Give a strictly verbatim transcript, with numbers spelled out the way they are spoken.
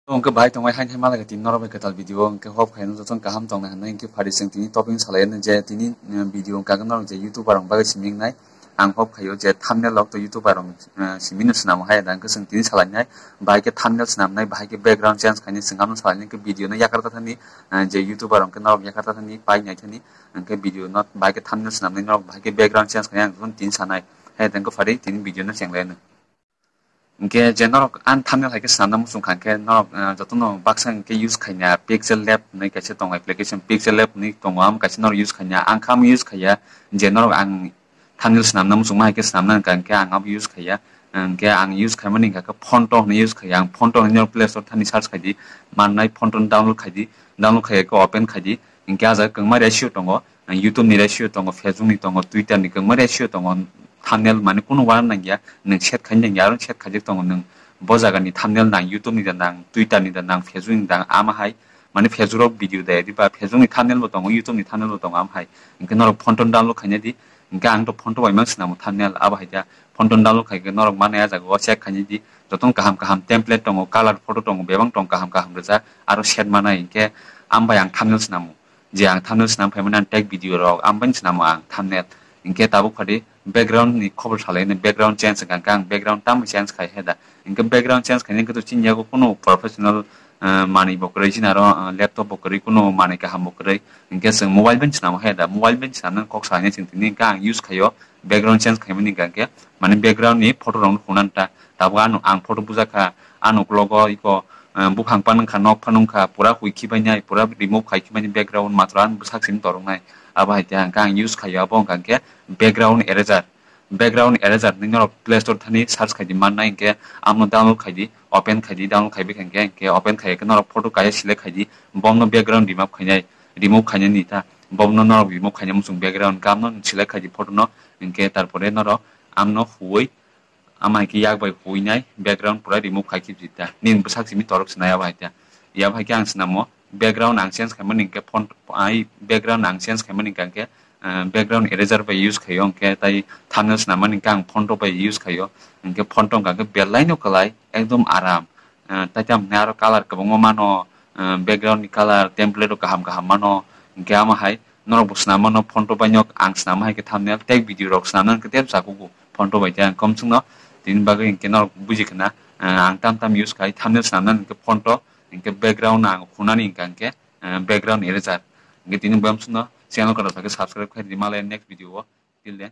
Hwnkhe bahai tongbai haini malai tini norok bai kwtal video hwnkhe hope khaino jotono kaham tongnai hwnwi hwnkhe phari chwng tini topic salai je tini, eh, video hwnkha norok je YouTuber rok bagwi simi wngnai. Ang hope khaio je thumbnail rok to YouTuber rok, eh, simi no swnam hai da hwnkhe chwng tini salai nai. Bahai khe thumbnail swnam nai, bahai khe background change khainai chwng ano salai nai hwnkhe video no yakar ta thani, eh, je YouTuber rok hwnkhe norok yakar ta thani pai nai thani hwnkhe video no bahai khe thumbnail swnam nai norok bahai khe background change khainai ang jotono tini sanai. Hai da hwnkhe phari tini video no chenglai no. Hingke je norok ang thumbnail hai khe swnamna muchung kha, hingke norok, ah, jotono baksa hingke use khaina Pixel Lab hinui kaisa tongo application, Pixel Lab hinui tongo, amo kaisa norok use khaina, ang kha amo use khaiya, je norok ang thumbnail swnamna muchungma hai khe swnamna hingka, hingke ang abo use khaiya, hingke ang use khaimani hingka khe Phonto hinui use khaiya, ang Phonto hinui norok Play Store thani search khaidi, mannai Phonto no download khaidi, download khaiya khe open khaidi, hingke ah jaga kwbangma ratio tongo. YouTube ni ratio tongo, Facebook ni tongo, Twitter ni kwbangma ratio tongo. Thumbnail mane kunu uanw nangya, nwng set khaina nangya, aro set khaijak tongo nwng. Bo jaga ni thumbnail nang, YouTube ni da nang, Twitter ni da nang, Facebook ni da nang, ama hai. Mane Facebook rok video da, edi ba Facebook ni thumbnail bo tongo, YouTube ni thumbnail bo tongo, ama hai. Hingke norok Phonto download khaina di, hingke ang to Phonto bai mang swnamo thumbnail, abo hai da. Phonto download khaikhe norok mane ah jaga o check khaina di, jotono kaham kaham template tongo, color photo tongo, bebak tongo kaham kaham rijak, aro set manai hingke, am bai ang thumbnail swnamo. Je ang thumbnail swnam phaimani ang tag video rok, ang bai swnamo ang thumbnail. Hingke tabuk phadi background ni khobor salai, background change wngkha, hingke ang background tamo change khai he da. Hingke background change khaina hingke to chini yago kunu professional, eh, manwi bo kwrwi, chini aro, eh, laptop bo kwrwi, kunu manwi kaham bo kwrwi. Hingke chwng mobile bai swnamo he da, mobile bai swnamnani kok salai chwng tini hingke ang use khaio, background change khaimani hingka hingke, mane background ni photo rok no khunani ta. Tabuk ano ang photo bujak kha, ano uklogo iko, eh, buphang phan wngkha, nok phan wngkha, pura hui khibainai, pura remove khai khibainai background, matwra ano bwsak simi toroknai. Abo hai khe ang, ang use khaio, abo wngkha khe background eraser. Background eraser hinwi norok Play Store thani search khaidi mannai, hinkhe amo download khaidi, open khaidi, download khaibai kha hinkhe, hinkhe open khai khe norok photo kaisa select khaidi, bomno background remove khainai, remove khainani ta, bomno norok remove khainai muchung background, gamno select khaidi photo no, hinkhe tarpore norok amno huwi, ama hai khe yak bai huinai background pura remove khai khe jita. Nini bwsak simi torok sinai abo hai khe. Yabo hai khe ang sinamo background ang change khaimani hinkhe font, ai background ang change khaimani hinkhe, ah, background eraser bai use khaio, hinkhe tai thumbnail swnamani hinkhe ang Phonto bai use khaio. Hinkhe Phonto wngkha khe belai no kwlai, ekdom aram. Ah, tai tamo hinai aro color kwbangma mano, ah, background ni color template rok kaham kaham mano. Hinkhe ama hai norok bo swnam mano Phonto bai no, ang swnam hai khe thumbnail tei video rok swnamna hinkhe tei bwsa kugo Phonto bai tei ang kom chwngno tini bagwi hinkhe norok buji khna, ah, ang tam tam use khai thumbnail swnamna hinkhe Phonto hinkhe background ang khunani hinkha hinkhe, ah, background eraser hinkhe tini bo chwngno channel kotor khe subscribe khai di malai next video o till then.